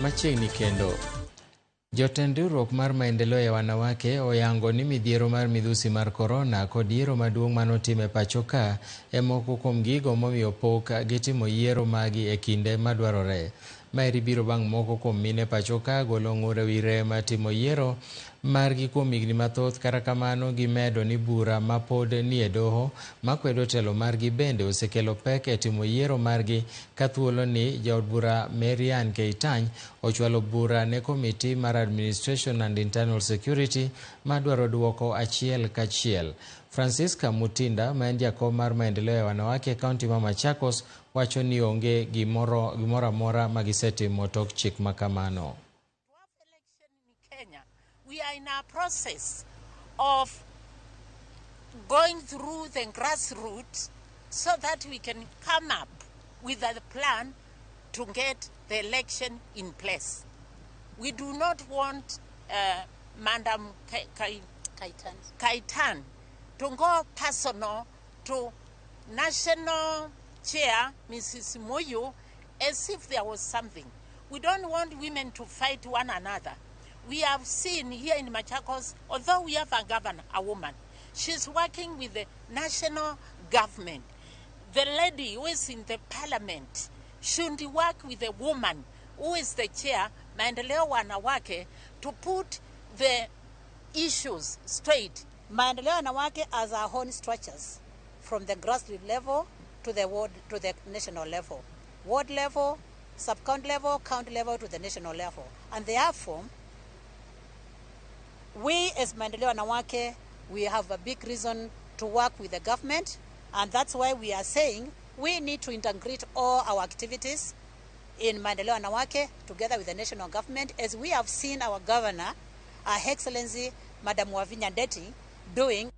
Machiegni kendo. Jotend riwruok mar Maendeleo ya Wanawake oyango ni midhiero mar midhusi mar korona kod yiero maduong' manotim e pacho ka e moko kuom gigo momiyo pok gitimo yiero magi e kinde madwarore. Maeri biro bang' moko kuom mine pacho ka golo ng'ur ewi rem timo yiero margi kuom higni mathoth. Kata kamano, gimedo ni bura mapod nie doho makwedo telo margi bende osekelo pek e timo yiero margi ka thuolo ni jaod bura Marianne Keitany ochwalo bura ne komiti mar Administration and Internal Security madwaro duoko achiel kachiel. Francisca Mutinda ma en jakom mar Maendeleo ya Wanawake e kaunti ma Machakos wacho ni onge gimoro amora ma gisetimo tok chik ma kamano. Kenya, we are in a process of going through the grassroots so that we can come up with a plan to get the election in place. We do not want Madam Kaitan. Kaitan to go personal to National Chair Mrs. Moyo as if there was something. We don't want women to fight one another. We have seen here in Machakos, although we have a governor, a woman, she's working with the national government. The lady who is in the parliament should work with the woman who is the chair, Maendeleo Wanawake, to put the issues straight. Maendeleo Wanawake as our own structures, from the grassroots level to the ward, to the national level, ward level, sub-county level, county level to the national level. And therefore, we as Maendeleo Wanawake, we have a big reason to work with the government, and that's why we are saying we need to integrate all our activities in Maendeleo Wanawake together with the national government, as we have seen our governor, Her Excellency Madam Wavinya Ndeti, doing.